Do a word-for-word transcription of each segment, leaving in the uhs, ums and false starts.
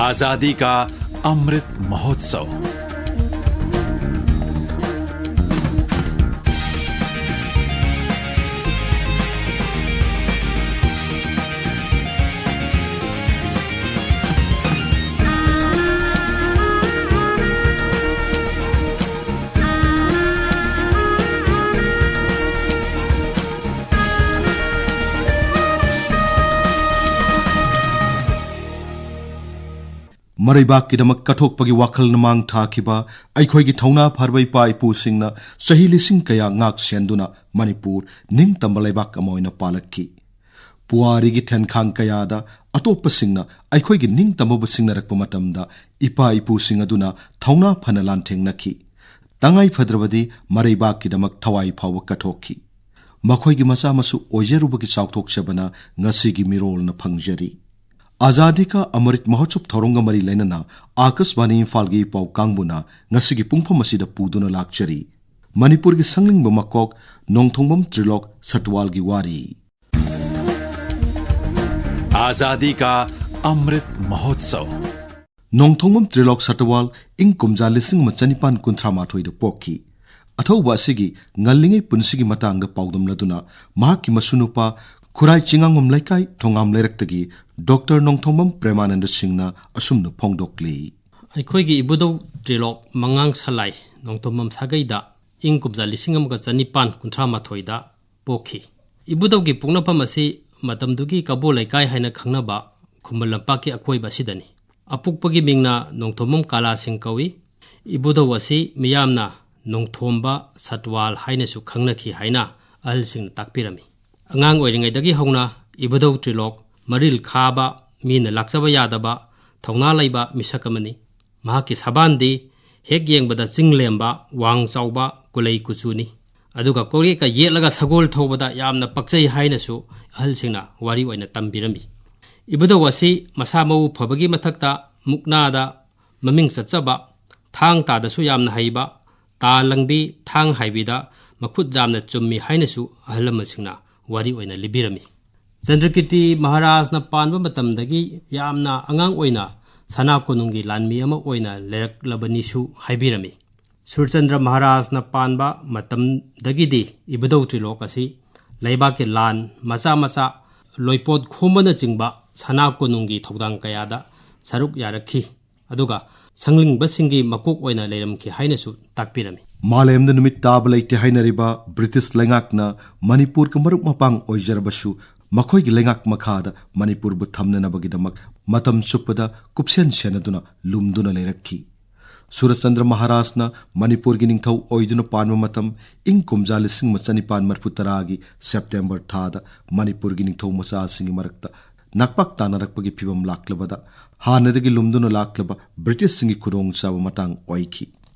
आजादी का अमृत महोत्सव। ꯃꯔꯩꯕꯥꯛꯀꯤꯗꯃꯛ ꯀꯠꯊꯣꯛꯄꯒꯤ ꯋꯥꯈꯜꯅ ꯃꯥꯡ ꯊꯥꯈꯤꯕ ꯑꯩꯈꯣꯏꯒꯤ ꯊꯧꯅꯥ ꯐꯔꯕ ꯏꯄꯥ ꯏꯄꯨꯁꯤꯡꯅ ꯆꯍꯤ ꯂꯤꯁꯤꯡ ꯀꯌꯥ ꯉꯥꯛ ꯁꯦꯟꯗꯨꯅ ꯃꯅꯤꯄꯨꯔ ꯅꯤꯡꯇꯝꯕ ꯂꯩꯕꯥꯛ ꯑꯃ ꯑꯣꯏꯅ ꯄꯥꯜꯂꯛꯈꯤ꯫ ꯄꯨꯋꯥꯔꯤꯒꯤ ꯊꯦꯟꯈꯥꯡ ꯀꯌꯥꯗ ꯑꯇꯣꯞꯄꯁꯤꯡꯅ ꯑꯩꯈꯣꯏꯒꯤ ꯅꯤꯡꯇꯝꯕꯕꯨ ꯁꯤꯡꯅꯔꯛꯄ ꯃꯇꯝꯗ ꯏꯄꯥ ꯏꯄꯨꯁꯤꯡ ꯑꯗꯨꯅ ꯊꯧꯅꯥ ꯐꯅ ꯂꯥꯟꯊꯦꯡꯅꯈꯤ꯫ ꯇꯉꯥꯏ ꯐꯗ꯭ꯔꯕꯗꯤ ꯃꯔꯩꯕꯥꯛꯀꯤꯗꯃꯛ ꯊꯋꯥꯏ ꯐꯥꯎꯕ ꯀꯠꯊꯣꯛꯈꯤ꯫ ꯃꯈꯣꯏꯒꯤ ꯃꯆꯥ ꯃꯁꯨ ꯑꯣꯏꯖꯔꯨꯕꯒꯤ ꯆꯥꯎꯊꯣꯛꯆꯕꯅ ꯉꯁꯤꯒꯤ ꯃꯤꯔꯣꯜꯅ ꯐꯪꯖꯔꯤ꯫ ꯑꯖꯥꯗꯤ ꯀꯥ ꯑꯃꯔꯤꯠ ꯃꯍꯣꯠꯁꯕ ꯊꯧꯔꯝꯒ ꯃꯔꯤ ꯂꯩꯅꯅ ꯑꯥꯀꯥꯁꯕꯥꯅꯤ ꯏꯝꯐꯥꯜꯒꯤ ꯄꯥꯎ ꯀꯥꯡꯕꯨꯅ ꯉꯁꯤꯒꯤ ꯄꯨꯡꯐꯝ ꯑꯁꯤꯗ ꯄꯨꯗꯨꯅ ꯂꯥꯛꯆꯔꯤ꯫ ꯃꯅꯤꯄꯨꯔꯒꯤ ꯁꯪꯂꯤꯡꯕ ꯃꯀꯣꯛ ꯅꯣꯡꯊꯣꯡꯕꯝ ꯇ꯭ꯔꯤꯂꯣꯛ ꯁꯠꯋꯥꯜꯒꯤ ꯋꯥꯔꯤ꯫ आजादी का अमृत महोत्सव। ꯅꯣꯡꯊꯣꯡꯕꯝ ꯇ꯭ꯔꯤꯂꯣꯛ ꯁꯠꯋꯥꯜ ꯏꯪ ꯀꯨꯝꯖꯥ ꯂꯤꯁꯤꯡ ꯑꯃ ꯆꯅꯤꯄꯥꯟ ꯀꯨꯟꯊ꯭ꯔꯥ ꯃꯥꯊꯣꯏꯗ ꯄꯣꯛꯈꯤ꯫ ꯑꯊꯧꯕ ꯑꯁꯤꯒꯤ ꯉꯜꯂꯤꯉꯩ ꯄꯨꯟꯁꯤꯒꯤ ꯃꯇꯥꯡꯗ ꯄꯥꯎꯗꯝꯂꯗꯨꯅ ꯃꯍꯥꯛꯀꯤ ꯃꯁꯨꯅꯨꯄꯥ ꯈꯨꯔꯥꯏ ꯆꯤꯉꯥꯡꯕꯝ ꯂꯩꯀꯥꯏ ꯊꯣꯉꯥꯝ ꯂꯩꯔꯛꯇꯒꯤ ꯗꯣꯛꯇꯔ ꯅꯣꯡꯊꯣꯡꯕꯝ ꯄ꯭ꯔꯦꯃꯥꯅꯟꯗ ꯁꯤꯡꯅ ꯑꯁꯨꯝꯅ ꯐꯣꯡꯗꯣꯛꯂꯤ꯫ ꯑꯩꯈꯣꯏꯒꯤ ꯏꯕꯨꯙꯧ ꯇ꯭ꯔꯤꯂꯣꯛ ꯃꯉꯥꯡ ꯁꯂꯥꯏ ꯅꯣꯡꯊꯣꯝꯕꯝ ꯁꯥꯒꯩꯗ ꯏꯪ ꯀꯨꯝꯖꯥ ꯂꯤꯁꯤꯡ ꯑꯃꯒ ꯆꯅꯤꯄꯥꯟ ꯀꯨꯟꯊ꯭ꯔꯥ ꯃꯥꯊꯣꯏꯗ ꯄꯣꯛꯈꯤ꯫ ꯏꯕꯨꯙꯧꯒꯤ ꯄꯣꯛꯅꯐꯝ ꯑꯁꯤ ꯃꯇꯝꯗꯨꯒꯤ ꯀꯕꯣ ꯂꯩꯀꯥꯏ ꯍꯥꯏꯅ ꯈꯪꯅꯕ ꯈꯨꯃꯟ ꯂꯝꯄꯥꯛꯀꯤ ꯑꯀꯣꯏꯕ ꯑꯁꯤꯗꯅꯤ꯫ ꯑꯄꯣꯛꯄꯒꯤ ꯃꯤꯡꯅ ꯅꯣꯡꯊꯣꯝꯕꯝ ꯀꯥꯂꯥ ꯁꯤꯡ ꯀꯧꯏ꯫ ꯏꯕꯨꯙꯧ ꯑꯁꯤ ꯃꯤꯌꯥꯝꯅ ꯅꯣꯡꯊꯣꯝꯕ ꯁꯠꯋꯥꯜ ꯍꯥꯏꯅꯁꯨ ꯈꯪꯅꯈꯤ ꯍꯥꯏꯅ ꯑꯍꯜꯁꯤꯡꯅ ꯇꯥꯛꯄꯤꯔꯝꯃꯤ꯫ ꯑꯉꯥꯡ ꯑꯣꯏꯔꯤꯉꯩꯗꯒꯤ ꯍꯧꯅ ꯏꯕꯨꯙꯧ ꯇ꯭ꯔꯤꯂꯣꯛ ꯃꯔꯤꯜ ꯈꯥꯕ, ꯃꯤꯅ ꯂꯥꯛꯆꯕ ꯌꯥꯗꯕ, ꯊꯧꯅꯥ ꯂꯩꯕ ꯃꯤꯁꯛ ꯑꯃꯅꯤ꯫ ꯃꯍꯥꯛꯀꯤ ꯁꯕꯥꯟꯗꯤ ꯍꯦꯛ ꯌꯦꯡꯕꯗ ꯆꯤꯡ ꯂꯦꯝꯕ, ꯋꯥꯡ ꯆꯥꯎꯕ, ꯀꯨꯂꯩ ꯀꯨꯆꯨꯅꯤ꯫ ꯑꯗꯨꯒ ꯀꯣꯔꯦꯛꯀ ꯌꯦꯠꯂꯒ ꯁꯒꯣꯜ ꯊꯧꯕꯗ ꯌꯥꯝꯅ ꯄꯛꯆꯩ ꯍꯥꯏꯅꯁꯨ ꯑꯍꯜꯁꯤꯡꯅ ꯋꯥꯔꯤ ꯑꯣꯏꯅ ꯇꯝꯕꯤꯔꯝꯃꯤ꯫ ꯏꯕꯨꯙꯧ ꯑꯁꯤ ꯃꯁꯥ ꯃꯎ ꯐꯕꯒꯤ ꯃꯊꯛꯇ ꯃꯨꯛꯅꯥꯗ ꯃꯃꯤꯡ ꯆꯠꯆꯕ, ꯊꯥꯡ ꯇꯥꯗꯁꯨ ꯌꯥꯝꯅ ꯍꯩꯕ, ꯇꯥ ꯂꯪꯕꯤ, ꯊꯥꯡ ꯍꯥꯏꯕꯤꯗ ꯃꯈꯨꯠ ꯌꯥꯝꯅ ꯆꯨꯝꯃꯤ ꯍꯥꯏꯅꯁꯨ ꯑꯍꯜ ꯂꯃꯟꯁꯤꯡꯅ ꯋꯥꯔꯤ ꯑꯣꯏꯅ ꯂꯤꯕꯤꯔꯝꯃꯤ꯫ ꯆꯟꯗ꯭ꯔꯀꯤꯔꯇꯤ ꯃꯍꯥꯔꯥꯖꯅ ꯄꯥꯟꯕ ꯃꯇꯝꯗꯒꯤ ꯌꯥꯝꯅ ꯑꯉꯥꯡ ꯑꯣꯏꯅ ꯁꯅꯥ ꯀꯣꯅꯨꯡꯒꯤ ꯂꯥꯟꯃꯤ ꯑꯃ ꯑꯣꯏꯅ ꯂꯩꯔꯛꯂꯕꯅꯤꯁꯨ ꯍꯥꯏꯕꯤꯔꯝꯃꯤ꯫ ꯁꯨꯔꯆꯟꯗ꯭ꯔ ꯃꯍꯥꯔꯥꯖꯅ ꯄꯥꯟꯕ ꯃꯇꯝꯗꯒꯤꯗꯤ ꯏꯕꯨꯙꯧ ꯇ꯭ꯔꯤꯂꯣꯛ ꯑꯁꯤ ꯂꯩꯕꯥꯛꯀꯤ ꯂꯥꯟ ꯃꯆꯥ ꯃꯆꯥ, ꯂꯣꯏꯄꯣꯠ ꯈꯣꯝꯕꯅꯆꯤꯡꯕ ꯁꯅꯥ ꯀꯣꯅꯨꯡꯒꯤ ꯊꯧꯗꯥꯡ ꯀꯌꯥꯗ ꯁꯔꯨꯛ ꯌꯥꯔꯛꯈꯤ꯫ ꯑꯗꯨꯒ ꯁꯪꯂꯤꯡꯕꯁꯤꯡꯒꯤ ꯃꯀꯣꯛ ꯑꯣꯏꯅ ꯂꯩꯔꯝꯈꯤ ꯍꯥꯏꯅꯁꯨ ꯇꯥꯛꯄꯤꯔꯝꯃꯤ꯫ ꯃꯥꯂꯦꯝꯗ ꯅꯨꯃꯤꯠ ꯇꯥꯕ ꯂꯩꯇꯦ ꯍꯥꯏꯅꯔꯤꯕ ꯕ꯭ꯔꯤꯇꯤꯁ ꯂꯩꯉꯥꯛꯅ ꯃꯅꯤꯄꯨꯔꯒ ꯃꯔꯨꯞ ꯃꯄꯥꯡ ꯑꯣꯏꯖꯔꯕꯁꯨ, ꯃꯈꯣꯏꯒꯤ ꯂꯩꯉꯥꯛ ꯃꯈꯥꯗ ꯃꯅꯤꯄꯨꯔꯕꯨ ꯊꯝꯅꯅꯕꯒꯤꯗꯃꯛ ꯃꯇꯝ ꯆꯨꯞꯄꯗ ꯀꯨꯞꯁꯦꯟ ꯁꯦꯟꯅꯗꯨꯅ ꯂꯨꯝꯗꯨꯅ ꯂꯩꯔꯛꯈꯤ꯫ ꯁꯨꯔꯆꯟꯗ꯭ꯔ ꯃꯍꯥꯔꯥꯖꯅ ꯃꯅꯤꯄꯨꯔꯒꯤ ꯅꯤꯡꯊꯧ ꯑꯣꯏꯗꯨꯅ ꯄꯥꯟꯕ ꯃꯇꯝ ꯏꯪ ꯀꯨꯝꯖꯥ ꯂꯤꯁꯤꯡ ꯑꯃ ꯆꯅꯤꯄꯥꯟ ꯃꯔꯤꯐꯨ ꯇꯔꯥꯒꯤ ꯁꯦꯞꯇꯦꯝꯕꯔ ꯊꯥꯗ ꯃꯅꯤꯄꯨꯔꯒꯤ ꯅꯤꯡꯊꯧ ꯃꯆꯥꯁꯤꯡꯒꯤ ꯃꯔꯛꯇ ꯅꯛꯄꯥꯛ ꯇꯥꯅꯔꯛꯄꯒꯤ ꯐꯤꯚꯝ ꯂꯥꯛꯂꯕꯗ, ꯍꯥꯟꯅꯗꯒꯤ ꯂꯨꯝꯗꯨꯅ ꯂꯥꯛꯂꯕ ꯕ꯭ꯔꯤꯇꯤꯁꯁꯤꯡꯒꯤ ꯈꯨꯗꯣꯡꯆꯥꯕ ꯃꯇꯥꯡ ꯑꯣꯏꯈꯤ꯫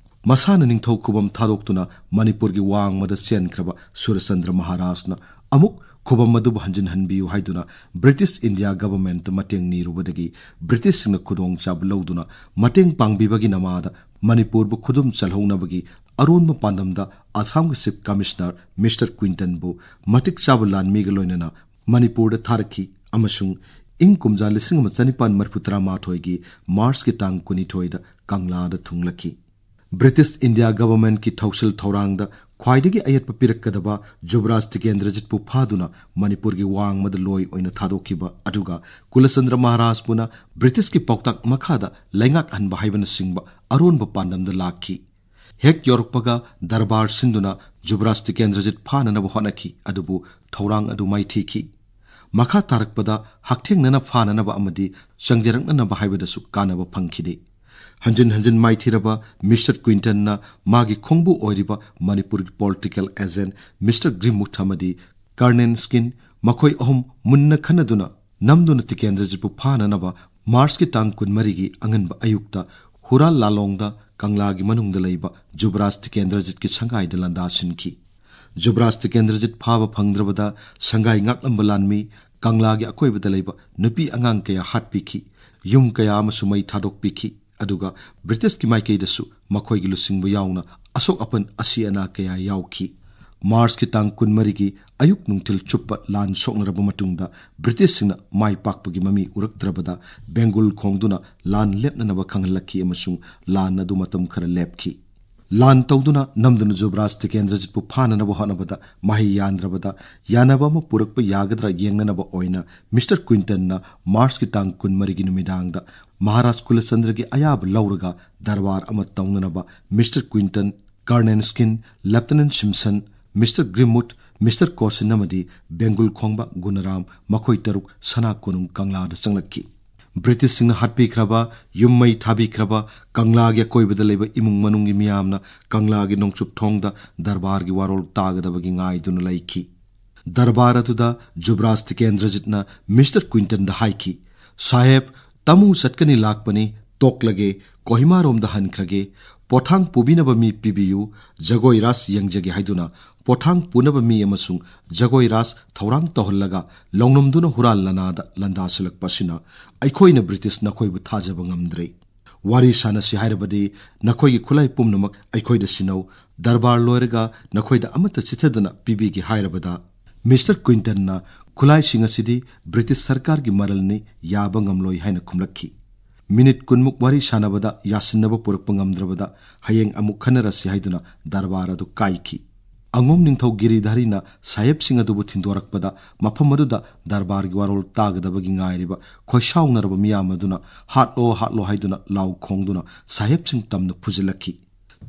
ꯃꯁꯥꯅ ꯅꯤꯡꯊꯧ ꯈꯨꯕꯝ ꯊꯥꯗꯣꯛꯇꯨꯅ ꯃꯅꯤꯄꯨꯔꯒꯤ ꯋꯥꯡꯃꯗ ꯆꯦꯟꯈ꯭ꯔꯕ ꯁꯨꯔꯆꯟꯗ꯭ꯔ ꯃꯍꯥꯔꯥꯖꯅ ꯑꯃꯨꯛ ꯈꯨꯕꯝ ꯑꯗꯨꯕꯨ ꯍꯟꯖꯤꯟꯍꯟꯕꯤꯌꯨ ꯍꯥꯏꯗꯨꯅ ꯕ꯭ꯔꯤꯇꯤꯁ ꯏꯟꯗꯤꯌꯥ ꯒꯚꯔꯟꯃꯦꯟꯠꯇ ꯃꯇꯦꯡ ꯅꯤꯔꯨꯕꯗꯒꯤ ꯕ꯭ꯔꯤꯇꯤꯁꯁꯤꯡꯅ ꯈꯨꯗꯣꯡꯆꯥꯕ ꯂꯧꯗꯨꯅ ꯃꯇꯦꯡ ꯄꯥꯡꯕꯤꯕꯒꯤ ꯅꯃꯥꯗ ꯃꯅꯤꯄꯨꯔꯕꯨ ꯈꯨꯗꯨꯝ ꯆꯜꯍꯧꯅꯕꯒꯤ ꯑꯔꯣꯟꯕ ꯄꯥꯟꯗꯝꯗ ꯑꯁꯥꯝꯒꯤ ꯆꯤꯐ ꯀꯃꯤꯁꯅꯔ ꯃꯤꯁꯇꯔ ꯀ꯭ꯋꯤꯟꯇꯟꯕꯨ ꯃꯇꯤꯛ ꯆꯥꯕ ꯂꯥꯟꯃꯤꯒ ꯂꯣꯏꯅꯅ ꯃꯅꯤꯄꯨꯔꯗ ꯊꯥꯔꯛꯈꯤ ꯑꯃꯁꯨꯡ ꯏꯪ ꯀꯨꯝꯖꯥ ꯂꯤꯁꯤꯡ ꯑꯃ ꯆꯅꯤꯄꯥꯟ ꯃꯔꯤꯐꯨ ꯇꯔꯥꯃꯥꯊꯣꯏꯒꯤ ꯃꯥꯔꯆꯀꯤ ꯇꯥꯡ ꯀꯨꯟꯅꯤꯊꯣꯏꯗ ꯀꯪꯂꯥꯗ ꯊꯨꯡꯂꯛꯈꯤ꯫ ꯕ꯭ꯔꯤꯇꯤꯁ ꯏꯟꯗꯤꯌꯥ ꯒꯚꯔꯟꯃꯦꯟꯠꯀꯤ ꯊꯧꯁꯤꯜ ꯊꯧꯔꯥꯡꯗ ꯈ꯭ꯋꯥꯏꯗꯒꯤ ꯑꯌꯦꯠꯄ ꯄꯤꯔꯛꯀꯗꯕ ꯖꯨꯕꯔꯥꯖ ꯇꯤꯀꯦꯟꯗ꯭ꯔꯖꯤꯠꯄꯨ ꯐꯥꯗꯨꯅ ꯃꯅꯤꯄꯨꯔꯒꯤ ꯋꯥꯡꯃꯗ ꯂꯣꯏ ꯑꯣꯏꯅ ꯊꯥꯗꯣꯛꯈꯤꯕ, ꯑꯗꯨꯒ ꯀꯨꯂꯆꯟꯗ꯭ꯔ ꯃꯍꯥꯔꯥꯖꯄꯨꯅ ꯕ꯭ꯔꯤꯇꯤꯁꯀꯤ ꯄꯥꯎꯇꯥꯛ ꯃꯈꯥꯗ ꯂꯩꯉꯥꯛꯍꯟꯕ ꯍꯥꯏꯕꯅꯆꯤꯡꯕ ꯑꯔꯣꯟꯕ ꯄꯥꯟꯗꯝꯗ ꯂꯥꯛꯈꯤ꯫ ꯍꯦꯛ ꯌꯧꯔꯛꯄꯒ ꯗꯔꯕꯥꯔ ꯁꯤꯟꯗꯨꯅ ꯖꯨꯕꯔꯥꯖ ꯇꯤꯀꯦꯟꯗ꯭ꯔꯖꯤꯠ ꯐꯥꯅꯅꯕ ꯍꯣꯠꯅꯈꯤ, ꯑꯗꯨꯕꯨ ꯊꯧꯔꯥꯡ ꯑꯗꯨ ꯃꯥꯏꯊꯤꯈꯤ꯫ ꯃꯈꯥ ꯇꯥꯔꯛꯄꯗ ꯍꯛꯊꯦꯡꯅꯅ ꯐꯥꯅꯅꯕ ꯑꯃꯗꯤ ꯆꯪꯖꯔꯛꯅꯅꯕ ꯍꯥꯏꯕꯗꯁꯨ ꯀꯥꯟꯅꯕ ꯐꯪꯈꯤꯗꯦ꯫ ꯍꯟꯖꯤꯟ ꯍꯟꯖꯤꯟ ꯃꯥꯏꯊꯤꯔꯕ ꯃꯤꯁꯇꯔ ꯀ꯭ꯋꯤꯟꯇꯟꯅ ꯃꯥꯒꯤ ꯈꯣꯡꯕꯨ ꯑꯣꯏꯔꯤꯕ ꯃꯅꯤꯄꯨꯔꯒꯤ ꯄꯣꯂꯤꯇꯤꯀꯦꯜ ꯑꯦꯖꯦꯟꯠ ꯃꯤꯁꯇꯔ ꯒ꯭ꯔꯤꯝ ꯃꯨꯊꯥꯃꯗꯤ, ꯀꯔꯅꯦꯜ ꯁ꯭ꯀꯤꯟ, ꯃꯈꯣꯏ ꯑꯍꯨꯝ ꯃꯨꯟꯅ ꯈꯟꯅꯗꯨꯅ ꯅꯝꯗꯨꯅ ꯇꯤꯀꯦꯟꯗ꯭ꯔꯖꯤꯠꯄꯨ ꯐꯥꯅꯅꯕ ꯃꯥꯔꯆꯀꯤ ꯇꯥꯡ ꯀꯨꯟꯃꯔꯤꯒꯤ ꯑꯉꯟꯕ ꯑꯌꯨꯛꯇ ꯍꯨꯔꯥꯜ ꯂꯥꯂꯣꯡꯗ ꯀꯪꯂꯥꯒꯤ ꯃꯅꯨꯡꯗ ꯂꯩꯕ ꯖꯨꯕꯔꯥꯖ ꯇꯤꯀꯦꯟꯗ꯭ꯔꯖꯤꯠꯀꯤ ꯁꯪꯒꯥꯏꯗ ꯂꯥꯟꯗꯥꯁꯤꯟꯈꯤ꯫ ꯖꯨꯕꯔꯥꯖ ꯇꯤꯀꯦꯟꯗ꯭ꯔꯖꯤꯠ ꯐꯥꯕ ꯐꯪꯗ꯭ꯔꯕꯗ ꯁꯪꯒꯥꯏ ꯉꯥꯛꯂꯝꯕ ꯂꯥꯟꯃꯤ ꯀꯪꯂꯥꯒꯤ ꯑꯀꯣꯏꯕꯗ ꯂꯩꯕ ꯅꯨꯄꯤ ꯑꯉꯥꯡ ꯀꯌꯥ ꯍꯥꯠꯄꯤꯈꯤ, ꯌꯨꯝ ꯀꯌꯥ ꯑꯃꯁꯨ ꯃꯩ ꯊꯥꯗꯣꯛꯄꯤꯈꯤ, ꯑꯗꯨꯒ ꯕ꯭ꯔꯤꯇꯤꯁꯀꯤ ꯃꯥꯏꯀꯩꯗꯁꯨ ꯃꯈꯣꯏꯒꯤ ꯂꯨꯆꯤꯡꯕ ꯌꯥꯎꯅ ꯑꯁꯣꯛ ꯑꯄꯟ ꯑꯁꯤ ꯑꯅꯥ ꯀꯌꯥ ꯌꯥꯎꯈꯤ꯫ ꯃꯥꯔꯆꯀꯤ ꯇꯥꯡ ꯀꯨꯟꯃꯔꯤꯒꯤ ꯑꯌꯨꯛ ꯅꯨꯡꯊꯤꯜ ꯆꯨꯞꯄ ꯂꯥꯟ ꯁꯣꯛꯅꯔꯕ ꯃꯇꯨꯡꯗ ꯕ꯭ꯔꯤꯇꯤꯁꯁꯤꯡꯅ ꯃꯥꯏ ꯄꯥꯛꯄꯒꯤ ꯃꯃꯤ ꯎꯔꯛꯇ꯭ꯔꯕꯗ ꯕꯦꯡꯒꯨꯜ ꯈꯣꯡꯗꯨꯅ ꯂꯥꯟ ꯂꯦꯞꯅꯅꯕ ꯈꯪꯍꯜꯂꯛꯈꯤ ꯑꯃꯁꯨꯡ ꯂꯥꯟ ꯑꯗꯨ ꯃꯇꯝ ꯈꯔ ꯂꯦꯞꯈꯤ꯫ ꯂꯥꯟ ꯇꯧꯗꯨꯅ ꯅꯝꯗꯨꯅ ꯖꯨꯕꯔꯥꯖ ꯇꯤꯀꯦꯟꯗ꯭ꯔꯖꯤꯠꯄꯨ ꯐꯥꯅꯅꯕ ꯍꯣꯠꯅꯕꯗ ꯃꯍꯩ ꯌꯥꯟꯗ꯭ꯔꯕꯗ ꯌꯥꯅꯕ ꯑꯃ ꯄꯨꯔꯛꯄ ꯌꯥꯒꯗ꯭ꯔꯥ ꯌꯦꯡꯅꯅꯕ ꯑꯣꯏꯅ ꯃꯤꯁꯇꯔ ꯀ꯭ꯋꯤꯟꯇꯟꯅ ꯃꯥꯔꯆꯀꯤ ꯇꯥꯡ ꯀꯨꯟꯃꯔꯤꯒꯤ ꯅꯨꯃꯤꯗꯥꯡꯗ ꯃꯍꯥꯔꯥꯖ ꯀꯨꯂꯆꯟꯗ꯭ꯔꯒꯤ ꯑꯌꯥꯕ ꯂꯧꯔꯒ ꯗꯔꯕꯥꯔ ꯑꯃ ꯇꯧꯅꯅꯕ mister Quinton, colonel Skene, lieutenant Simpson, mister Grimwood, mister Cossins ꯑꯃꯗꯤ ꯕꯦꯡꯒꯨꯜ ꯈꯣꯡꯕ ꯒꯨꯅꯔꯥꯝ, ꯃꯈꯣꯏ ꯇꯔꯨꯛ ꯁꯅꯥ ꯀꯣꯅꯨꯡ ꯀꯪꯂꯥꯗ ꯆꯪꯂꯛꯈꯤ꯫ ꯕ꯭ꯔꯤꯇꯤꯁꯁꯤꯡꯅ ꯍꯥꯠꯄꯤꯈ꯭ꯔꯕ, ꯌꯨꯝ ꯃꯩ ꯊꯥꯕꯤꯈ꯭ꯔꯕ ꯀꯪꯂꯥꯒꯤ ꯑꯀꯣꯏꯕꯗ ꯂꯩꯕ ꯏꯃꯨꯡ ꯃꯅꯨꯡꯒꯤ ꯃꯤꯌꯥꯝꯅ ꯀꯪꯂꯥꯒꯤ ꯅꯣꯡꯆꯨꯞ ꯊꯣꯡꯗ ꯗꯔꯕꯥꯔꯒꯤ ꯋꯥꯔꯣꯜ ꯇꯥꯒꯗꯕꯒꯤ ꯉꯥꯏꯗꯨꯅ ꯂꯩꯈꯤ꯫ ꯗꯔꯕꯥꯔ ꯑꯗꯨꯗ ꯖꯨꯕꯔꯥꯖ ꯇꯤꯀꯦꯟꯗ꯭ꯔꯖꯤꯠꯅ ꯃꯤꯁꯇꯔ ꯀ꯭ꯋꯤꯟꯇꯟꯗ ꯍꯥꯏꯈꯤ, "ꯁꯥꯍꯦꯕ, ꯇꯥꯃꯨ ꯆꯠꯀꯅꯤ ꯂꯥꯛꯄꯅꯤ, ꯇꯣꯛꯂꯒꯦ, ꯀꯣꯍꯤꯃꯥꯔꯣꯝꯗ ꯍꯟꯈ꯭ꯔꯒꯦ, ꯄꯣꯊꯥꯡ ꯄꯨꯕꯤꯅꯕ ꯃꯤ ꯄꯤꯕꯤꯌꯨ, ꯖꯒꯣꯏ ꯔꯥꯁ ꯌꯦꯡꯖꯒꯦ" ꯍꯥꯏꯗꯨꯅ ꯄꯣꯊꯥꯡ ꯄꯨꯅꯕ ꯃꯤ ꯑꯃꯁꯨꯡ ꯖꯒꯣꯏ ꯔꯥꯁ ꯊꯧꯔꯥꯡ ꯇꯧꯍꯜꯂꯒ ꯂꯧꯅꯝꯗꯨꯅ ꯍꯨꯔꯥꯟ ꯂꯥꯟꯅꯥꯗ ꯂꯥꯟꯗꯥꯁꯤꯜꯂꯛꯄ ꯑꯁꯤꯅ ꯑꯩꯈꯣꯏꯅ ꯕ꯭ꯔꯤꯇꯤꯁ ꯅꯈꯣꯏꯕꯨ ꯊꯥꯖꯕ ꯉꯝꯗ꯭ꯔꯦ꯫ ꯋꯥꯔꯤ ꯁꯥꯟꯅꯁꯤ ꯍꯥꯏꯔꯕꯗꯤ ꯅꯈꯣꯏꯒꯤ ꯈꯨꯠꯂꯥꯏ ꯄꯨꯝꯅꯃꯛ ꯑꯩꯈꯣꯏꯗ ꯁꯤꯟꯅꯧ, ꯗꯔꯕꯥꯔ ꯂꯣꯏꯔꯒ ꯅꯈꯣꯏꯗ ꯑꯃꯠꯇ ꯆꯤꯠꯊꯗꯅ ꯄꯤꯕꯤꯒꯦ ꯍꯥꯏꯔꯕꯗ ꯃꯤꯁꯇꯔ ꯀ꯭ꯋꯤꯟꯇꯟꯅ ꯈꯨꯠꯂꯥꯏꯁꯤꯡ ꯑꯁꯤꯗꯤ ꯕ꯭ꯔꯤꯇꯤꯁ ꯁꯔꯀꯥꯔꯒꯤ ꯃꯔꯜꯅꯤ, ꯌꯥꯕ ꯉꯝꯂꯣꯏ ꯍꯥꯏꯅ ꯈꯨꯝꯂꯛꯈꯤ꯫ ꯃꯤꯅꯤꯠ ꯀꯨꯟꯃꯨꯛ ꯋꯥꯔꯤ ꯁꯥꯟꯅꯕꯗ ꯌꯥꯁꯤꯟꯅꯕ ꯄꯨꯔꯛꯄ ꯉꯝꯗ꯭ꯔꯕꯗ ꯍꯌꯦꯡ ꯑꯃꯨꯛ ꯈꯟꯅꯔꯁꯤ ꯍꯥꯏꯗꯨꯅ ꯗꯔꯕꯥꯔ ꯑꯗꯨ ꯀꯥꯏꯈꯤ꯫ ꯑꯉꯣꯝ ꯅꯤꯡꯊꯧ ꯒꯤꯔꯤꯙꯥꯔꯤꯅ ꯁꯥꯍꯦꯕꯁꯤꯡ ꯑꯗꯨꯕꯨ ꯊꯤꯟꯗꯣꯔꯛꯄꯗ ꯃꯐꯝ ꯑꯗꯨꯗ ꯗꯔꯕꯥꯔꯒꯤ ꯋꯥꯔꯣꯜ ꯇꯥꯒꯗꯕꯒꯤ ꯉꯥꯏꯔꯤꯕ ꯈꯣꯏꯁꯥꯎꯅꯔꯕ ꯃꯤꯌꯥꯝ ꯑꯗꯨꯅ "ꯍꯥꯠꯂꯣ, ꯍꯥꯠꯂꯣ" ꯍꯥꯏꯗꯨꯅ ꯂꯥꯎ ꯈꯣꯡꯗꯨꯅ ꯁꯥꯍꯦꯕꯁꯤꯡ ꯇꯝꯅ ꯐꯨꯖꯤꯜꯂꯛꯈꯤ꯫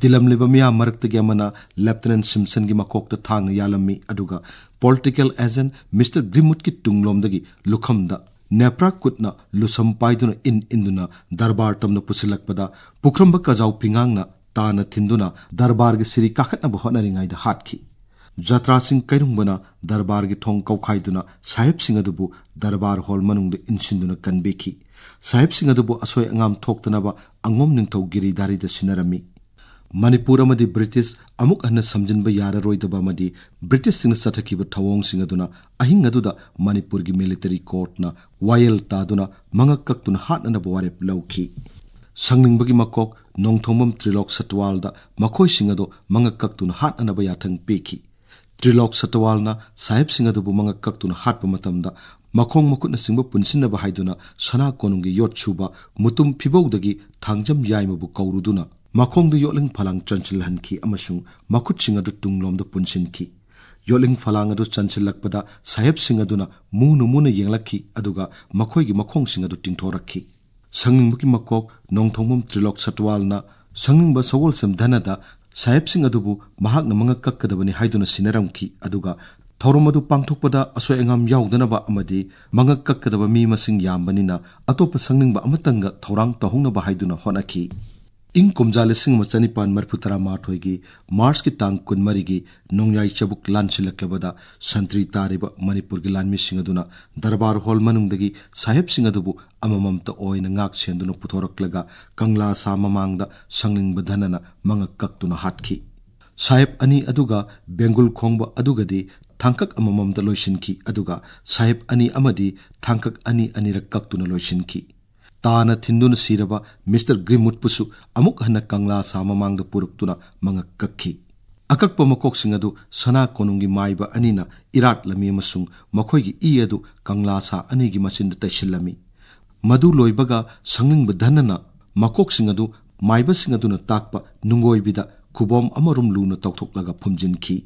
ꯇꯤꯜꯂꯝꯂꯤꯕ ꯃꯤꯌꯥꯝ ꯃꯔꯛꯇꯒꯤ ꯑꯃꯅ ꯂꯦꯐꯇꯤꯅꯦꯟ ꯁꯤꯝꯁꯟꯒꯤ ꯃꯀꯣꯛꯇ ꯊꯥꯡꯅ ꯌꯥꯜꯂꯝꯃꯤ, ꯑꯗꯨꯒ ꯄꯣꯂꯤꯇꯤꯀꯦꯜ ꯑꯦꯖꯦꯟꯠ ꯃꯤꯁꯇꯔ ꯒ꯭ꯔꯤꯝꯋꯨꯗꯀꯤ ꯇꯨꯡꯂꯣꯝꯗꯒꯤ ꯂꯨꯈꯝꯗ ꯅꯦꯄ꯭ꯔꯥ ꯀꯨꯠꯅ ꯂꯨꯁꯝ ꯄꯥꯏꯗꯨꯅ ꯏꯟ ꯏꯟꯗꯨꯅ ꯗꯔꯕꯥꯔ ꯇꯝꯅ ꯄꯨꯁꯤꯜꯂꯛꯄꯗ ꯄꯨꯈ꯭ꯔꯝꯕ ꯀꯖꯥꯎ ꯐꯤꯉꯥꯡꯅ ꯇꯥꯅ ꯊꯤꯟꯗꯨꯅ ꯗꯔꯕꯥꯔꯒꯤ ꯁꯤꯔꯤ ꯀꯥꯈꯠꯅꯕ ꯍꯣꯠꯅꯔꯤꯉꯩꯗ ꯍꯥꯠꯈꯤ꯫ ꯖꯇ꯭ꯔꯥ ꯁꯤꯡ ꯀꯩꯔꯨꯡꯕꯅ ꯗꯔꯕꯥꯔꯒꯤ ꯊꯣꯡ ꯀꯧꯈꯥꯏꯗꯨꯅ ꯁꯥꯍꯦꯕꯁꯤꯡ ꯑꯗꯨꯕꯨ ꯗꯔꯕꯥꯔ ꯍꯣꯜ ꯃꯅꯨꯡꯗ ꯏꯟꯁꯤꯟꯗꯨꯅ ꯀꯟꯕꯤꯈꯤ꯫ ꯁꯥꯍꯦꯕꯁꯤꯡ ꯑꯗꯨꯕꯨ ꯑꯁꯣꯏ ꯑꯉꯥꯝ ꯊꯣꯛꯇꯅꯕ ꯑꯉꯣꯝ ꯅꯤꯡꯊꯧ ꯒꯤꯔꯤꯙꯥꯔꯤꯗ ꯁꯤꯟꯅꯔꯝꯃꯤ꯫ ꯃꯅꯤꯄꯨꯔ ꯑꯃꯗꯤ ꯕ꯭ꯔꯤꯇꯤꯁ ꯑꯃꯨꯛ ꯍꯟꯅ ꯁꯝꯖꯤꯟꯕ ꯌꯥꯔꯔꯣꯏꯗꯕ ꯑꯃꯗꯤ ꯕ꯭ꯔꯤꯇꯤꯁꯁꯤꯡꯅ ꯆꯠꯊꯈꯤꯕ ꯊꯧꯑꯣꯡꯁꯤꯡ ꯑꯗꯨꯅ ꯑꯍꯤꯡ ꯑꯗꯨꯗ ꯃꯅꯤꯄꯨꯔꯒꯤ ꯃꯤꯂꯤꯇꯔꯤ ꯀꯣꯔꯠꯅ ꯋꯥꯌꯦꯜ ꯇꯥꯗꯨꯅ ꯃꯉꯛ ꯀꯛꯇꯨꯅ ꯍꯥꯠꯅꯅꯕ ꯋꯥꯔꯦꯞ ꯂꯧꯈꯤ꯫ ꯁꯪꯅꯤꯡꯕꯒꯤ ꯃꯀꯣꯛ ꯅꯣꯡꯊꯣꯡꯕꯝ ꯇ꯭ꯔꯤꯂꯣꯛ ꯁꯠꯋꯥꯜꯗ ꯃꯈꯣꯏꯁꯤꯡ ꯑꯗꯨ ꯃꯉꯛ ꯀꯛꯇꯨꯅ ꯍꯥꯠꯅꯅꯕ ꯌꯥꯊꯪ ꯄꯤꯈꯤ꯫ ꯇ꯭ꯔꯤꯂꯣꯛ ꯁꯇꯋꯥꯜꯅ ꯁꯥꯍꯦꯕꯁꯤꯡ ꯑꯗꯨꯕꯨ ꯃꯉꯛ ꯀꯛꯇꯨꯅ ꯍꯥꯠꯄ ꯃꯇꯝꯗ, ꯃꯈꯣꯡ ꯃꯈꯨꯠꯅꯆꯤꯡꯕ ꯄꯨꯟꯁꯤꯟꯅꯕ ꯍꯥꯏꯗꯨꯅ ꯁꯅꯥ ꯀꯣꯅꯨꯡꯒꯤ ꯌꯣꯠ ꯁꯨꯕ ꯃꯨꯇꯨꯝ ꯐꯤꯕꯧꯗꯒꯤ ꯊꯥꯡꯖꯝ ꯌꯥꯏꯃꯕꯨ ꯀꯧꯔꯨꯗꯨꯅ ꯃꯈꯣꯡꯗ ꯌꯣꯠꯂꯤꯡ ꯐꯂꯥꯡ ꯆꯟꯁꯤꯜꯍꯟꯈꯤ ꯑꯃꯁꯨꯡ ꯃꯈꯨꯠꯁꯤꯡ ꯑꯗꯨ ꯇꯨꯡꯂꯣꯝꯗ ꯄꯨꯟꯁꯤꯟꯈꯤ꯫ ꯌꯣꯠꯂꯤꯡ ꯐꯂꯥꯡ ꯑꯗꯨ ꯆꯟꯁꯤꯜꯂꯛꯄꯗ ꯁꯥꯍꯦꯕꯁꯤꯡ ꯑꯗꯨꯅ ꯃꯨꯅ ꯃꯨꯅ ꯌꯦꯡꯂꯛꯈꯤ, ꯑꯗꯨꯒ ꯃꯈꯣꯏꯒꯤ ꯃꯈꯣꯡꯁꯤꯡ ꯑꯗꯨ ꯇꯤꯡꯊꯣꯔꯛꯈꯤ꯫ ꯁꯪꯅꯤꯡꯕꯒꯤ ꯃꯀꯣꯛ ꯅꯣꯡꯊꯣꯡꯕꯝ ꯇ꯭ꯔꯤꯂꯣꯛ ꯁꯇꯋꯥꯜꯅ ꯁꯪꯅꯤꯡꯕ ꯁꯒꯣꯜꯁꯦꯝ ꯙꯅꯗ ꯁꯥꯍꯦꯕꯁꯤꯡ ꯑꯗꯨꯕꯨ ꯃꯍꯥꯛꯅ ꯃꯉꯛ ꯀꯛꯀꯗꯕꯅꯤ ꯍꯥꯏꯗꯨꯅ ꯁꯤꯟꯅꯔꯝꯈꯤ, ꯑꯗꯨꯒ ꯊꯧꯔꯝ ꯑꯗꯨ ꯄꯥꯡꯊꯣꯛꯄꯗ ꯑꯁꯣꯏ ꯑꯉꯥꯝ ꯌꯥꯎꯗꯅꯕ ꯑꯃꯗꯤ ꯃꯉꯛ ꯀꯛꯀꯗꯕ ꯃꯤ ꯃꯁꯤꯡ ꯌꯥꯝꯕꯅꯤꯅ ꯑꯇꯣꯞꯄ ꯁꯪꯅꯤꯡꯕ ꯑꯃꯇꯪꯒ ꯊꯧꯔꯥꯡ ꯇꯧꯍꯧꯅꯕ ꯍꯥꯏꯗꯨꯅ ꯍꯣꯠꯅꯈꯤ꯫ ꯏꯪ ꯀꯨꯝꯖꯥ ꯂꯤꯁꯤꯡ ꯑꯃ ꯆꯅꯤꯄꯥꯟ ꯃꯔꯤꯐꯨ ꯇꯔꯥꯃꯥꯊꯣꯏꯒꯤ ꯃꯥꯔꯆꯀꯤ ꯇꯥꯡ ꯀꯨꯟꯃꯔꯤꯒꯤ ꯅꯣꯡꯌꯥꯏ ꯆꯕꯨꯛ ꯂꯥꯟꯁꯤꯜꯂꯛꯂꯕꯗ ꯁꯟꯇ꯭ꯔꯤ ꯇꯥꯔꯤꯕ ꯃꯅꯤꯄꯨꯔꯒꯤ ꯂꯥꯟꯃꯤꯁꯤꯡ ꯑꯗꯨꯅ ꯗꯔꯕꯥꯔ ꯍꯣꯜ ꯃꯅꯨꯡꯗꯒꯤ ꯁꯥꯍꯦꯕꯁꯤꯡ ꯑꯗꯨꯕꯨ ꯑꯃꯃꯝꯇ ꯑꯣꯏꯅ ꯉꯥꯛ ꯁꯦꯟꯗꯨꯅ ꯄꯨꯊꯣꯔꯛꯂꯒ ꯀꯪꯂꯥ ꯁꯥ ꯃꯃꯥꯡꯗ ꯁꯪꯅꯤꯡꯕ ꯙꯅꯅ ꯃꯉꯛ ꯀꯛꯇꯨꯅ ꯍꯥꯠꯈꯤ꯫ ꯁꯥꯍꯦꯕ ꯑꯅꯤ ꯑꯗꯨꯒ ꯕꯦꯡꯒꯨꯜ ꯈꯣꯡꯕ ꯑꯗꯨꯒꯗꯤ ꯊꯥꯡꯀꯛ ꯑꯃꯃꯝꯗ ꯂꯣꯏꯁꯤꯟꯈꯤ, ꯑꯗꯨꯒ ꯁꯥꯍꯦꯕ ꯑꯅꯤ ꯑꯃꯗꯤ ꯊꯥꯡꯀꯛ ꯑꯅꯤ ꯑꯅꯤꯔꯛ ꯀꯛꯇꯨꯅ ꯂꯣꯏꯁꯤꯟꯈꯤ꯫ ꯇꯥꯅ ꯊꯤꯟꯗꯨꯅ ꯁꯤꯔꯕ ꯃꯤꯁꯇꯔ ꯒ꯭ꯔꯤꯝꯋꯨꯗꯄꯨꯁꯨ ꯑꯃꯨꯛ ꯍꯟꯅ ꯀꯪꯂꯥ ꯁꯥ ꯃꯃꯥꯡꯗ ꯄꯨꯔꯛꯇꯨꯅ ꯃꯉꯛ ꯀꯛꯈꯤ꯫ ꯑꯀꯛꯄ ꯃꯀꯣꯛꯁꯤꯡ ꯑꯗꯨ ꯁꯅꯥ ꯀꯣꯅꯨꯡꯒꯤ ꯃꯥꯏꯕ ꯑꯅꯤꯅ ꯏꯔꯥꯠꯂꯝꯃꯤ ꯑꯃꯁꯨꯡ ꯃꯈꯣꯏꯒꯤ ꯏ ꯑꯗꯨ ꯀꯪꯂꯥ ꯁꯥ ꯑꯅꯤꯒꯤ ꯃꯆꯤꯟꯗ ꯇꯩꯁꯤꯜꯂꯝꯃꯤ꯫ ꯃꯗꯨ ꯂꯣꯏꯕꯒ ꯁꯪꯅꯤꯡꯕ ꯙꯅꯅ ꯃꯀꯣꯛꯁꯤꯡ ꯑꯗꯨ ꯃꯥꯏꯕꯁꯤꯡ ꯑꯗꯨꯅ ꯇꯥꯛꯄ ꯅꯨꯡꯒꯣꯏꯕꯤꯗ ꯈꯨꯕꯣꯝ ꯑꯃꯔꯣꯝ ꯂꯨꯅ ꯇꯧꯊꯣꯛꯂꯒ ꯐꯨꯝꯖꯤꯟꯈꯤ꯫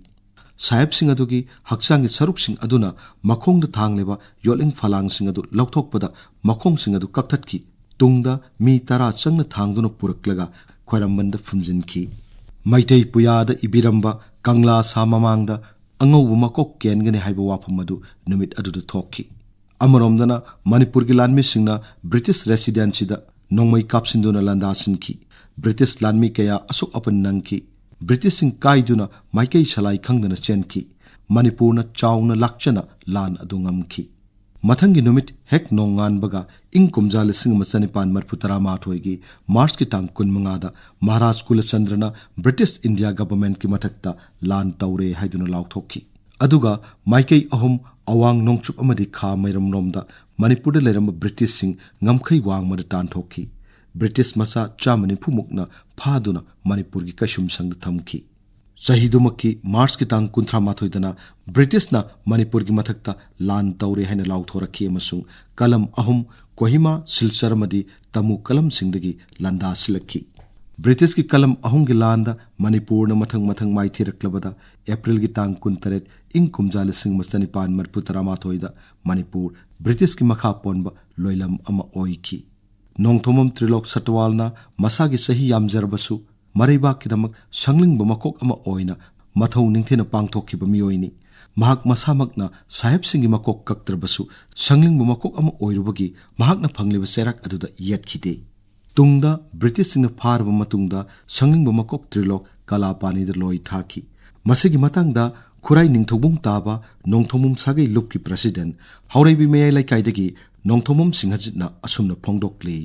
ꯁꯥꯍꯦꯕꯁꯤꯡ ꯑꯗꯨꯒꯤ ꯍꯛꯆꯥꯡꯒꯤ ꯁꯔꯨꯛꯁꯤꯡ ꯑꯗꯨꯅ ꯃꯈꯣꯡꯗ ꯊꯥꯡꯂꯤꯕ ꯌꯣꯠꯂꯤꯡ ꯐꯂꯥꯡꯁꯤꯡ ꯑꯗꯨ ꯂꯧꯊꯣꯛꯄꯗ ꯃꯈꯣꯡꯁꯤꯡ ꯑꯗꯨ ꯀꯛꯊꯠꯈꯤ꯫ ꯇꯨꯡꯗ ꯃꯤ ꯇꯔꯥ ꯆꯪꯅ ꯊꯥꯡꯗꯨꯅ ꯄꯨꯔꯛꯂꯒ ꯈ꯭ꯋꯥꯏꯔꯝꯕꯟꯗ ꯐꯨꯝꯖꯤꯟꯈꯤ꯫ ꯃꯩꯇꯩ ꯄꯨꯌꯥꯗ ꯏꯕꯤꯔꯝꯕ ꯀꯪꯂꯥ ꯁꯥ ꯃꯃꯥꯡꯗ ꯑꯉꯧꯕ ꯃꯀꯣꯛ ꯀꯦꯟꯒꯅꯤ ꯍꯥꯏꯕ ꯋꯥꯐꯝ ꯑꯗꯨ ꯅꯨꯃꯤꯠ ꯑꯗꯨꯗ ꯊꯣꯛꯈꯤ꯫ ꯑꯃꯔꯣꯝꯗꯅ ꯃꯅꯤꯄꯨꯔꯒꯤ ꯂꯥꯟꯃꯤꯁꯤꯡꯅ ꯕ꯭ꯔꯤꯇꯤꯁ ꯔꯦꯁꯤꯗꯦꯟꯁꯤꯗ ꯅꯣꯡꯃꯩ ꯀꯥꯞꯁꯤꯟꯗꯨꯅ ꯂꯥꯟꯗꯥꯁꯤꯟꯈꯤ꯫ ꯕ꯭ꯔꯤꯇꯤꯁ ꯂꯥꯟꯃꯤ ꯀꯌꯥ ꯑꯁꯣꯛ ꯑꯄꯟ ꯅꯪꯈꯤ꯫ ꯕ꯭ꯔꯤꯇꯤꯁꯁꯤꯡ ꯀꯥꯏꯗꯨꯅ ꯃꯥꯏꯀꯩ ꯁꯂꯥꯏ ꯈꯪꯗꯅ ꯆꯦꯟꯈꯤ꯫ ꯃꯅꯤꯄꯨꯔꯅ ꯆꯥꯎꯅ ꯂꯥꯛꯆꯅ ꯂꯥꯟ ꯑꯗꯨ ꯉꯝꯈꯤ꯫ ꯃꯊꯪꯒꯤ ꯅꯨꯃꯤꯠ ꯍꯦꯛ ꯅꯣꯡꯉꯥꯟꯕꯒ ꯏꯪ ꯀꯨꯝꯖꯥ ꯂꯤꯁꯤꯡ ꯑꯃ ꯆꯅꯤꯄꯥꯟ ꯃꯔꯤꯐꯨ ꯇꯔꯥꯃꯥꯊꯣꯏꯒꯤ ꯃꯥꯔꯆꯀꯤ ꯇꯥꯡ ꯀꯨꯟꯃꯉꯥꯗ ꯃꯍꯥꯔꯥꯖ ꯀꯨꯂꯆꯟꯗ꯭ꯔꯅ ꯕ꯭ꯔꯤꯇꯤꯁ ꯏꯟꯗꯤꯌꯥ ꯒꯚꯔꯟꯃꯦꯟꯠꯀꯤ ꯃꯊꯛꯇ ꯂꯥꯟ ꯇꯧꯔꯦ ꯍꯥꯏꯗꯨꯅ ꯂꯥꯎꯊꯣꯛꯈꯤ꯫ ꯑꯗꯨꯒ ꯃꯥꯏꯀꯩ ꯑꯍꯨꯝ, ꯑꯋꯥꯡ ꯅꯣꯡꯆꯨꯞ ꯑꯃꯗꯤ ꯈꯥ ꯃꯩꯔꯝꯂꯣꯝꯗ ꯃꯅꯤꯄꯨꯔꯗ ꯂꯩꯔꯝꯕ ꯕ꯭ꯔꯤꯇꯤꯁꯁꯤꯡ ꯉꯝꯈꯩ ꯋꯥꯡꯃꯗ ꯇꯥꯟꯊꯣꯛꯈꯤ꯫ ꯕ꯭ꯔꯤꯇꯤꯁ ꯃꯆꯥ ꯆꯥꯝꯃ ꯅꯤꯐꯨ ꯃꯨꯛꯅ ꯐꯥꯗꯨꯅ ꯃꯅꯤꯄꯨꯔꯒꯤ ꯀꯩꯁꯨꯝꯁꯪꯗ ꯊꯝꯈꯤ꯫ ꯆꯍꯤꯗꯨꯃꯛꯀꯤ ꯃꯥꯔꯆꯀꯤ ꯇꯥꯡ ꯀꯨꯟꯊ꯭ꯔꯥ ꯃꯥꯊꯣꯏꯗꯅ ꯕ꯭ꯔꯤꯇꯤꯁꯅ ꯃꯅꯤꯄꯨꯔꯒꯤ ꯃꯊꯛꯇ ꯂꯥꯟ ꯇꯧꯔꯦ ꯍꯥꯏꯅ ꯂꯥꯎꯊꯣꯔꯛꯈꯤ ꯑꯃꯁꯨꯡ ꯀꯂꯝ ꯑꯍꯨꯝ, ꯀꯣꯍꯤꯃꯥ, ꯁꯤꯜꯆꯔ ꯑꯃꯗꯤ ꯇꯃꯨ ꯀꯂꯝꯁꯤꯡꯗꯒꯤ ꯂꯥꯟꯗꯥꯁꯤꯜꯂꯛꯈꯤ꯫ ꯕ꯭ꯔꯤꯇꯤꯁꯀꯤ ꯀꯂꯝ ꯑꯍꯨꯝꯒꯤ ꯂꯥꯟꯗ ꯃꯅꯤꯄꯨꯔꯅ ꯃꯊꯪ ꯃꯊꯪ ꯃꯥꯏꯊꯤꯔꯛꯂꯕꯗ ꯑꯦꯄ꯭ꯔꯤꯜꯒꯤ ꯇꯥꯡ ꯀꯨꯟꯇꯔꯦꯠ, ꯏꯪ ꯀꯨꯝꯖꯥ ꯂꯤꯁꯤꯡ ꯑꯃ ꯆꯅꯤꯄꯥꯟ ꯃꯔꯤꯐꯨ ꯇꯔꯥꯃꯥꯊꯣꯏꯗ ꯃꯅꯤꯄꯨꯔ ꯕ꯭ꯔꯤꯇꯤꯁꯀꯤ ꯃꯈꯥ ꯄꯣꯟꯕ ꯂꯣꯏꯂꯝ ꯑꯃ ꯑꯣꯏꯈꯤ꯫ ꯅꯣꯡꯊꯣꯝꯕꯝ ꯇ꯭ꯔꯤꯂꯣꯛ ꯁꯇꯋꯥꯜꯅ ꯃꯁꯥꯒꯤ ꯆꯍꯤ ꯌꯥꯝꯖꯔꯕꯁꯨ ꯃꯔꯩꯕꯥꯛꯀꯤꯗꯃꯛ ꯁꯪꯂꯤꯡꯕ ꯃꯀꯣꯛ ꯑꯃ ꯑꯣꯏꯅ ꯃꯊꯧ ꯅꯤꯡꯊꯤꯅ ꯄꯥꯡꯊꯣꯛꯈꯤꯕ ꯃꯤꯑꯣꯏꯅꯤ꯫ ꯃꯍꯥꯛ ꯃꯁꯥꯃꯛꯅ ꯁꯥꯍꯦꯕꯁꯤꯡꯒꯤ ꯃꯀꯣꯛ ꯀꯛꯇ꯭ꯔꯕꯁꯨ ꯁꯪꯂꯤꯡꯕ ꯃꯀꯣꯛ ꯑꯃ ꯑꯣꯏꯔꯨꯕꯒꯤ ꯃꯍꯥꯛꯅ ꯐꯪꯂꯤꯕ ꯆꯩꯔꯥꯛ ꯑꯗꯨꯗ ꯌꯦꯠꯈꯤꯗꯦ꯫ ꯇꯨꯡꯗ ꯕ꯭ꯔꯤꯇꯤꯁꯁꯤꯡꯅ ꯐꯥꯔꯕ ꯃꯇꯨꯡꯗ ꯁꯪꯂꯤꯡꯕ ꯃꯀꯣꯛ ꯇ꯭ꯔꯤꯂꯣꯛ ꯀꯂꯥꯄꯥꯅꯤꯗ ꯂꯣꯏ ꯊꯥꯈꯤ꯫ ꯃꯁꯤꯒꯤ ꯃꯇꯥꯡꯗ ꯈꯨꯔꯥꯏ ꯅꯤꯡꯊꯧꯕꯨꯡ ꯇꯥꯕ ꯅꯣꯡꯊꯣꯝꯕꯝ ꯁꯥꯒꯩ ꯂꯨꯞꯀꯤ ꯄ꯭ꯔꯁꯤꯗꯦꯟ ꯍꯧꯔꯩꯕꯤ ꯃꯌꯥꯏ ꯂꯩꯀꯥꯏꯗꯒꯤ ꯅꯣꯡꯊꯣꯝꯕꯝ ꯁꯤꯡꯍꯖꯤꯠꯅ ꯑꯁꯨꯝꯅ ꯐꯣꯡꯗꯣꯛꯂꯤ꯫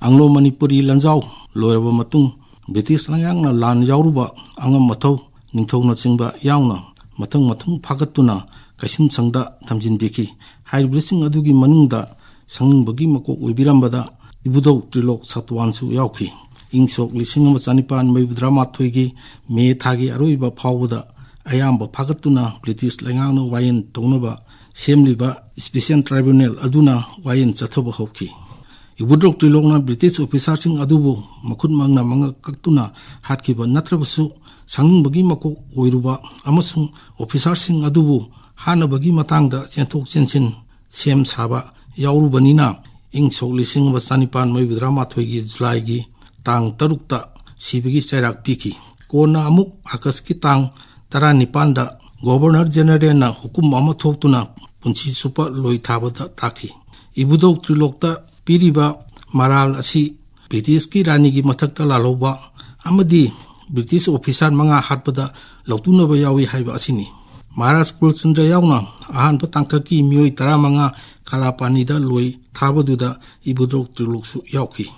ꯑꯪꯒ꯭ꯂꯣ ꯃꯅꯤꯄꯨꯔꯤ ꯂꯥꯟꯖꯥꯎ ꯂꯣꯏꯔꯕ ꯃꯇꯨꯡ ꯕ꯭ꯔꯤꯇꯤꯁ ꯂꯩꯉꯥꯛꯅ ꯂꯥꯟ ꯌꯥꯎꯔꯨꯕ ꯑꯉꯝ ꯑꯊꯧ ꯅꯤꯡꯊꯧꯅꯆꯤꯡꯕ ꯌꯥꯎꯅ ꯃꯊꯪ ꯃꯊꯪ ꯐꯥꯒꯠꯇꯨꯅ ꯀꯩꯁꯨꯝꯁꯪꯗ ꯊꯝꯖꯤꯟꯕꯤꯈꯤ꯫ ꯍꯥꯏꯔꯤꯕꯁꯤꯡ ꯑꯗꯨꯒꯤ ꯃꯅꯨꯡꯗ ꯁꯪꯅꯤꯡꯕꯒꯤ ꯃꯀꯣꯛ ꯑꯣꯏꯕꯤꯔꯝꯕꯗ ꯏꯕꯨꯙꯧ ꯇ꯭ꯔꯤꯂꯣꯛ ꯁꯇꯋꯥꯟꯁꯨ ꯌꯥꯎꯈꯤ꯫ ꯏꯪ ꯁꯣꯛ ꯂꯤꯁꯤꯡ ꯑꯃ ꯆꯅꯤꯄꯥꯟ ꯃꯔꯤꯐꯨꯇꯔꯥꯃꯥꯊꯣꯏꯒꯤ ꯃꯦ ꯊꯥꯒꯤ ꯑꯔꯣꯏꯕ ꯐꯥꯎꯕꯗ ꯑꯌꯥꯝꯕ ꯐꯥꯒꯠꯇꯨꯅ ꯕ꯭ꯔꯤꯇꯤꯁ ꯂꯩꯉꯥꯛꯅ ꯋꯥꯌꯦꯜ ꯇꯧꯅꯕ ꯁꯦꯝꯂꯤꯕ ꯏꯁꯄꯤꯁꯦꯜ ꯇ꯭ꯔꯥꯏꯕꯨꯅꯦꯜ ꯑꯗꯨꯅ ꯋꯥꯌꯦꯜ ꯆꯠꯊꯕ ꯍꯧꯈꯤ꯫ ꯏꯕꯨꯙꯧ ꯇ꯭ꯔꯤꯂꯣꯛꯅ ꯕ꯭ꯔꯤꯇꯤꯁ ꯑꯣꯐꯤꯁꯥꯔꯁꯤꯡ ꯑꯗꯨꯕꯨ ꯃꯈꯨꯠ ꯃꯪꯅ ꯃꯉꯛ ꯀꯛꯇꯨꯅ ꯍꯥꯠꯈꯤꯕ ꯅꯠꯇ꯭ꯔꯕꯁꯨ, ꯁꯪꯅꯤꯡꯕꯒꯤ ꯃꯀꯣꯛ ꯑꯣꯏꯔꯨꯕ ꯑꯃꯁꯨꯡ ꯑꯣꯐꯤꯁꯥꯔꯁꯤꯡ ꯑꯗꯨꯕꯨ ꯍꯥꯠꯅꯕꯒꯤ ꯃꯇꯥꯡꯗ ꯆꯦꯟꯊꯣꯛ ꯆꯦꯟꯁꯤꯟ ꯁꯦꯝ ꯁꯥꯕ ꯌꯥꯎꯔꯨꯕꯅꯤꯅ, ꯏꯪ ꯁꯣꯛ ꯂꯤꯁꯤꯡ ꯑꯃ ꯆꯅꯤꯄꯥꯟ ꯃꯔꯤꯐꯨꯇꯔꯥꯃꯥꯊꯣꯏꯒꯤ ꯖꯨꯂꯥꯏꯒꯤ ꯇꯥꯡ ꯇꯔꯨꯛꯇ ꯁꯤꯕꯒꯤ ꯆꯩꯔꯥꯛ ꯄꯤꯈꯤ꯫ ꯀꯣꯟꯅ ꯑꯃꯨꯛ ꯑꯥꯒꯁꯀꯤ ꯇꯥꯡ ꯇꯔꯥꯅꯤꯄꯥꯟꯗ ꯒꯣꯚꯔꯅꯔ ꯖꯦꯅꯔꯦꯜꯅ ꯍꯨꯀꯨꯝ ꯑꯃ ꯊꯣꯛꯇꯨꯅ ꯄꯨꯟꯁꯤ ꯆꯨꯞꯄ ꯂꯣꯏ ꯊꯥꯕꯗ ꯇꯥꯈꯤ꯫ ꯏꯕꯨꯙꯧ ꯇ꯭ꯔꯤꯂꯣꯛꯇ ꯄꯤꯔꯤꯕ ꯃꯔꯥꯜ ꯑꯁꯤ ꯕ꯭ꯔꯤꯇꯤꯁꯀꯤ ꯔꯥꯅꯤꯒꯤ ꯃꯊꯛꯇ ꯂꯥꯜꯍꯧꯕ ꯑꯃꯗꯤ ꯕ꯭ꯔꯤꯇꯤꯁ ꯑꯣꯐꯤꯁꯥꯔ ꯃꯉꯥ ꯍꯥꯠꯄꯗ ꯂꯧꯇꯨꯅꯕ ꯌꯥꯎꯏ ꯍꯥꯏꯕ ꯑꯁꯤꯅꯤ꯫ ꯃꯍꯥꯔꯥꯖ ꯀ꯭ꯔꯨꯜꯆꯟꯗ꯭ꯔ ꯌꯥꯎꯅ ꯑꯍꯥꯟꯕ ꯇꯥꯡꯀꯛꯀꯤ ꯃꯤꯑꯣꯏ ꯇꯔꯥꯃꯉꯥ ꯀꯂꯥꯄꯥꯅꯤꯗ ꯂꯣꯏ ꯊꯥꯕꯗꯨꯗ ꯏꯕꯨꯙꯧ ꯇ꯭ꯔꯤꯂꯣꯛꯁꯨ ꯌꯥꯎꯈꯤ꯫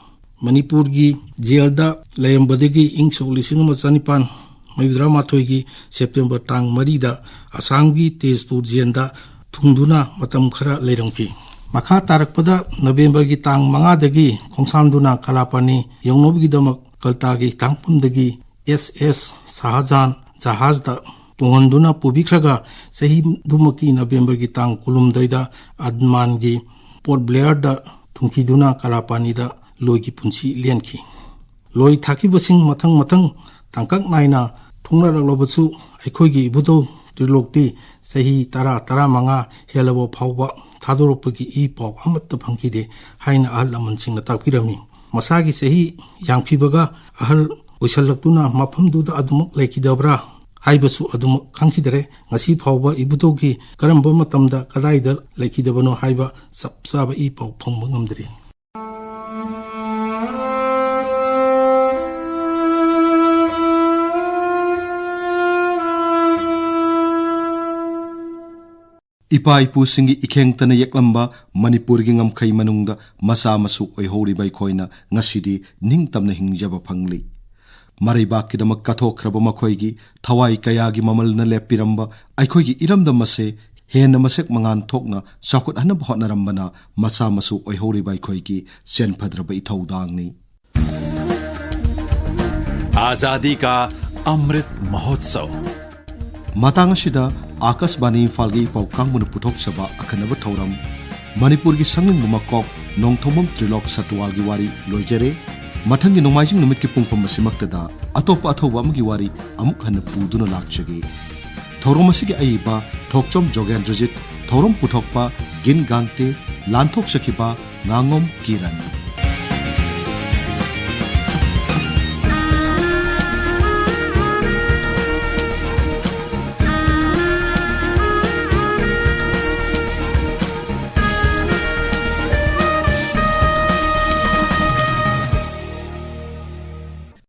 ꯃꯅꯤꯄꯨꯔꯒꯤ ꯖꯦꯜꯗ ꯂꯩꯔꯝꯕꯗꯒꯤ ꯏꯪ ꯁꯣꯛ ꯂꯤꯁꯤꯡ ꯑꯃ ꯆꯅꯤꯄꯥꯟ ꯃꯔꯤꯐꯨꯇꯔꯥꯃꯥꯊꯣꯏꯒꯤ ꯁꯦꯞꯇꯦꯝꯕꯔ ꯇꯥꯡ ꯃꯔꯤꯗ ꯑꯁꯥꯝꯒꯤ ꯇꯦꯖꯄꯨꯔ ꯖꯦꯜꯗ ꯊꯨꯡꯗꯨꯅ ꯃꯇꯝ ꯈꯔ ꯂꯩꯔꯝꯈꯤ꯫ ꯃꯈꯥ ꯇꯥꯔꯛꯄꯗ ꯅꯕꯦꯝꯕꯔꯒꯤ ꯇꯥꯡ ꯃꯉꯥꯗꯒꯤ ꯈꯣꯡꯁꯥꯟꯗꯨꯅ ꯀꯂꯥꯄꯥꯅꯤ ꯌꯧꯅꯕꯒꯤꯗꯃꯛ ꯀꯜꯇꯥꯒꯤ ꯇꯥꯡꯐꯝꯗꯒꯤ ꯑꯦꯁ ꯑꯦꯁ ꯁꯥꯍꯖꯥꯟ, ꯖꯍꯥꯖꯗ ꯇꯣꯡꯍꯟꯗꯨꯅ ꯄꯨꯕꯤꯈ꯭ꯔꯒ ꯆꯍꯤꯗꯨꯃꯛꯀꯤ ꯅꯕꯦꯝꯕꯔꯒꯤ ꯇꯥꯡ ꯀꯨꯟꯍꯨꯝꯗꯣꯏꯗ ꯑꯗꯃꯥꯟꯒꯤ ꯄꯣꯔꯠ ꯕ꯭ꯂꯦꯌꯔꯗ ꯊꯨꯡꯈꯤꯗꯨꯅ ꯀꯂꯥꯄꯥꯅꯤꯗ ꯂꯣꯏꯒꯤ ꯄꯨꯟꯁꯤ ꯂꯦꯟꯈꯤ꯫ ꯂꯣꯏ ꯊꯥꯈꯤꯕꯁꯤꯡ ꯃꯊꯪ ꯃꯊꯪ ꯇꯥꯡꯀꯛ ꯅꯥꯏꯅ ꯊꯨꯡꯅꯔꯛꯂꯕꯁꯨ ꯑꯩꯈꯣꯏꯒꯤ ꯏꯕꯨꯙꯧ ꯇ꯭ꯔꯤꯂꯣꯛꯇꯤ ꯆꯍꯤ ꯇꯔꯥ, ꯇꯔꯥꯃꯉꯥ ꯍꯦꯜꯂꯕ ꯐꯥꯎꯕ ꯊꯥꯗꯣꯔꯛꯄꯒꯤ ꯏ ꯄꯥꯎ ꯑꯃꯠꯇ ꯐꯪꯈꯤꯗꯦ ꯍꯥꯏꯅ ꯑꯍꯜ ꯂꯃꯟꯁꯤꯡꯅ ꯇꯥꯛꯄꯤꯔꯝꯃꯤ꯫ ꯃꯁꯥꯒꯤ ꯆꯍꯤ ꯌꯥꯝꯈꯤꯕꯒ ꯑꯍꯜ ꯑꯣꯏꯁꯜꯂꯛꯇꯨꯅ ꯃꯐꯝꯗꯨꯗ ꯑꯗꯨꯃꯛ ꯂꯩꯈꯤꯗꯕ꯭ꯔꯥ ꯍꯥꯏꯕꯁꯨ ꯑꯗꯨꯃꯛ ꯈꯪꯈꯤꯗꯔꯦ꯫ ꯉꯁꯤ ꯐꯥꯎꯕ ꯏꯕꯨꯙꯧꯒꯤ ꯀꯔꯝꯕ ꯃꯇꯝꯗ ꯀꯗꯥꯏꯗ ꯂꯩꯈꯤꯗꯕꯅꯣ ꯍꯥꯏꯕ ꯆꯞ ꯆꯥꯕ ꯏ ꯄꯥꯎ ꯐꯪꯕ ꯉꯝꯗ꯭ꯔꯤ꯫ ꯏꯄꯥ ꯏꯄꯨꯁꯤꯡꯒꯤ ꯏꯈꯦꯡꯇꯅ ꯌꯦꯛꯂꯝꯕ ꯃꯅꯤꯄꯨꯔꯒꯤ ꯉꯝꯈꯩ ꯃꯅꯨꯡꯗ ꯃꯆꯥ ꯃꯁꯨ ꯑꯣꯏꯍꯧꯔꯤꯕ ꯑꯩꯈꯣꯏꯅ ꯉꯁꯤꯗꯤ ꯅꯤꯡꯇꯝꯅ ꯍꯤꯡꯖꯕ ꯐꯪꯂꯤ꯫ ꯃꯔꯩꯕꯥꯛꯀꯤꯗꯃꯛ ꯀꯠꯊꯣꯛꯈ꯭ꯔꯕ ꯃꯈꯣꯏꯒꯤ ꯊꯋꯥꯏ ꯀꯌꯥꯒꯤ ꯃꯃꯜꯅ ꯂꯦꯞꯄꯤꯔꯝꯕ ꯑꯩꯈꯣꯏꯒꯤ ꯏꯔꯝꯗꯝ ꯑꯁꯦ ꯍꯦꯟꯅ ꯃꯁꯛ ꯃꯉꯥꯜ ꯊꯣꯛꯅ ꯆꯥꯎꯈꯠꯍꯟꯅꯕ ꯍꯣꯠꯅꯔꯝꯕꯅ ꯃꯆꯥ ꯃꯁꯨ ꯑꯣꯏꯍꯧꯔꯤꯕ ꯑꯩꯈꯣꯏꯒꯤ ꯆꯦꯟꯐꯗ꯭ꯔꯕ ꯏꯊꯧꯗꯥꯡꯅꯤ꯫ आजादी का अमृत महोत्सव। ꯃꯇꯥꯡ ꯑꯁꯤꯗ ꯑꯥꯀꯥꯁꯕꯥꯅꯤ ꯏꯝꯐꯥꯜꯒꯤ ꯄꯥꯎ ꯀꯥꯡꯕꯨꯅ ꯄꯨꯊꯣꯛꯆꯕ ꯑꯈꯟꯅꯕ ꯊꯧꯔꯝ, ꯃꯅꯤꯄꯨꯔꯒꯤ ꯁꯪꯂꯦꯟꯕ ꯃꯀꯣꯛ ꯅꯣꯡꯊꯣꯝꯕꯝ ꯇ꯭ꯔꯤꯂꯣꯛ ꯁꯥꯇ꯭ꯋꯥꯜꯒꯤ ꯋꯥꯔꯤ ꯂꯣꯏꯖꯔꯦ꯫ ꯃꯊꯪꯒꯤ ꯅꯣꯡꯃꯥꯏꯖꯤꯡ ꯅꯨꯃꯤꯠꯀꯤ ꯄꯨꯡꯐꯝ ꯑꯁꯤꯃꯛꯇꯗ ꯑꯇꯣꯞꯄ ꯑꯊꯧꯕ ꯑꯃꯒꯤ ꯋꯥꯔꯤ ꯑꯃꯨꯛ ꯍꯟꯅ ꯄꯨꯗꯨꯅ ꯂꯥꯛꯆꯒꯦ꯫ ꯊꯧꯔꯝ ꯑꯁꯤꯒꯤ ꯑꯏꯕ ꯊꯣꯛꯆꯣꯝ ꯖꯣꯒꯦꯟꯗ꯭ꯔꯖꯤꯠ, ꯊꯧꯔꯝ ꯄꯨꯊꯣꯛꯄ ꯒꯤꯟ ꯒꯥꯟꯇꯦ, ꯂꯥꯟꯊꯣꯛꯆꯈꯤꯕ ꯉꯥꯉꯣꯝ ꯀꯤꯔꯟ꯫